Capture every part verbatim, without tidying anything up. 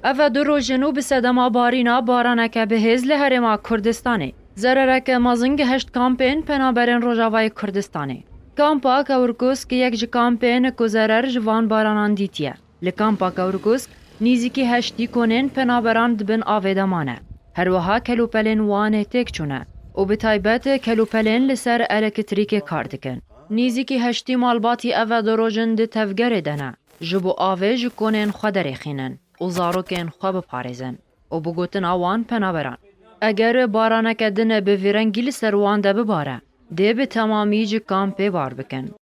Ev e du roj in û bi sedema barîna baraneke bihêz li Herêma Kurdistanê zerereke mezin gihişt kampên penaberên Rojavayê Kurdistanê. Kampa Kewrkusk yek ji kampên ku zerer ji van baranan dîtiye. Li kampa Kewrkusk nîzîkî heştî konên penaberan di bin avê de mane. Her wiha kelûpelên wan têk çûne û bi taybet kelûpelên li ser elektrîkê kar dikin. Nîzîkî heştî malbatî ev e du roj in di tevgerê de ne. Ji bo avê ji konên xwe derêxînin û zarokên xwe biparêzin û bi gotina wan penaberan. Eger baraneke din bi vî rengî li ser wan de bibare, dê bi temamî ji kampê bar bikin.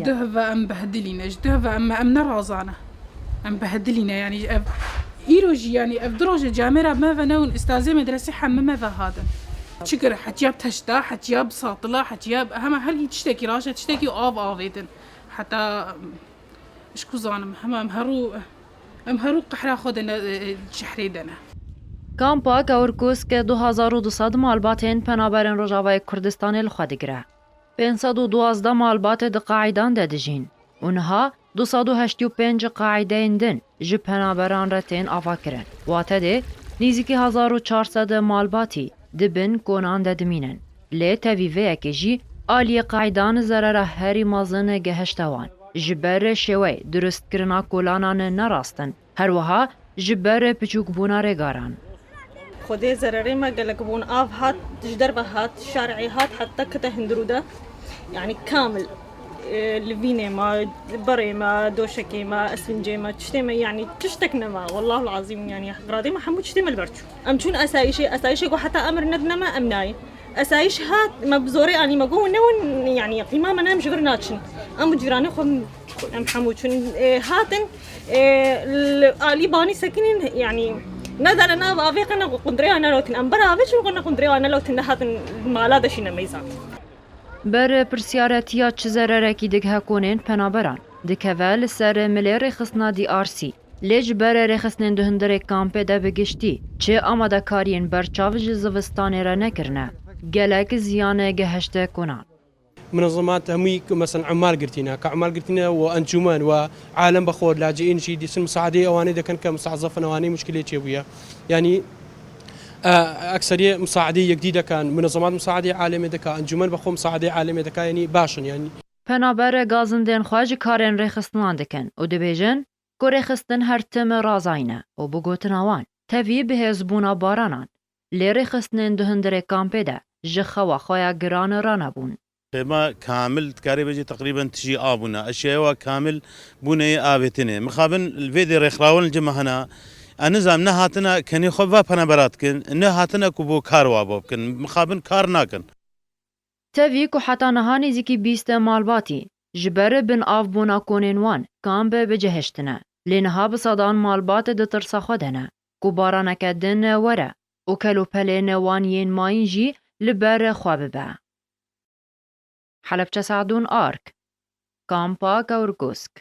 Duh ve em behdilî ne, ji duh ve em, em ne razan e. Em behdilî ne, yanî ev îro jî, yanî ev du roje camêra me ve newin, ustazê medresî hemî me ve hatin. Çi kir, hetiya bi teşta, hetiya bi satila, hetiya bi, hema her tiştekî raşe, tiştekî av avêtin. Heta, ji ku zanim, hema em herû, em herû qehra xwe de ne, e, e, çehrê de ne. Kampa Kewrkusk du hezar û du sed malbatên penaberên Rojavayê Kurdistanê li xwe digire. Pênc sed û duwazdeh malbat di qaîdan de dijîn û niha du sed û heştê û pênc qaîdeyên din ji penaberan re tên avakirin. Wate dê nîzîkî hezar û çar sed malbatî di bin konan de dimînin. Lê tevî vê yekê jî aliyê qaîdan zerera herî mezin gehişte wan. Ji ber şêweyê durustkirina kolanan ne rast in. Her wiha ji ber piçûkbûna rêgaran. Xwedê zererê me gelek bûn. Av hat, ji derve hat, şarê hat, heta kete hundirû de. Yanî kamil, e, livînê me, berê me, doşekê me, esfîncê me, tiştê me, yanî tiştek nema. Wallahul azîm, yanî radê me hemû tiştê me li ber çû. Em çûn esayîşê, esayîşê ku heta emir nedine me, em nayê. Esayîş hat, me bi zorê anî, me got, "Newin, yanî qîma me ne, em ji vir naçin." Em û cîranê xwe em hemû çûn, e, hatin, e, li alî banî sekinîn, yanî ne dere nav avê qe ne qundrê wan nelotin. Em ber avê çûn, qe ne qundrê wan nelotin, nehatin mala de şîne meyzan. Ber pirsyaretiya çi zererekî digihe konên penaberan, dikeve li ser milê rêxistina D R C. Lê ji ber rêxistinên di hundirê kampê de bi giştî çi amadekariyên berçav ji zivistanê re nekirine, gelek ziyan gehişte konan. منظمات هەمووی، مەسەن، عمال گرتینە، کە عمال گرتینە و ئەنجومەن و عالم بە خۆر لاجئین ژی دیسن مساعدەی ئەوانەی دەکەن کە مستعضفن، ئەوانەی مشکلەی چێ بووە. یعنی، ئە، ئەکسەریە مساعدەی یەکدی دەکەن، منظمات مساعدەی عالمێ دەکا، ئەنجومەن بە خۆ مساعدەی عالمێ دەکا، یعنی باشن، یعنی. Penaber gazindên xwe ji karên rêxistinan dikin û dibêjin ku rêxistin her tim razayî ne û bi gotina wan, tevî bihêzbûna baranan, lê rêxistinên di hundirê kampê de ji xewa xwe ya giran ranebûn. Xêma kamil dikarê bêjî teqrîben tijî a bûne. Eşyaya wa kamil bûneyê avêtinê. Mixabin vê dê rêxrawin li cima hena. Ez nizam ne hatina kenê xwe va penabera dikin, ne hatina ku bo kar wa bo bikin. Mixabin kar nakin. Tevî ku heta niha nêzîkî bîst malbatî ji ber bin avbûna konên wan kamp bicihiştine. Lê niha bi sedan malbat di tirsa xwe de ne ku baraneke din were û kelûpelên wan yên mayîn jî li ber xwe bibe. Helebçe Sadûn Ark, Kampa Kewrgusk.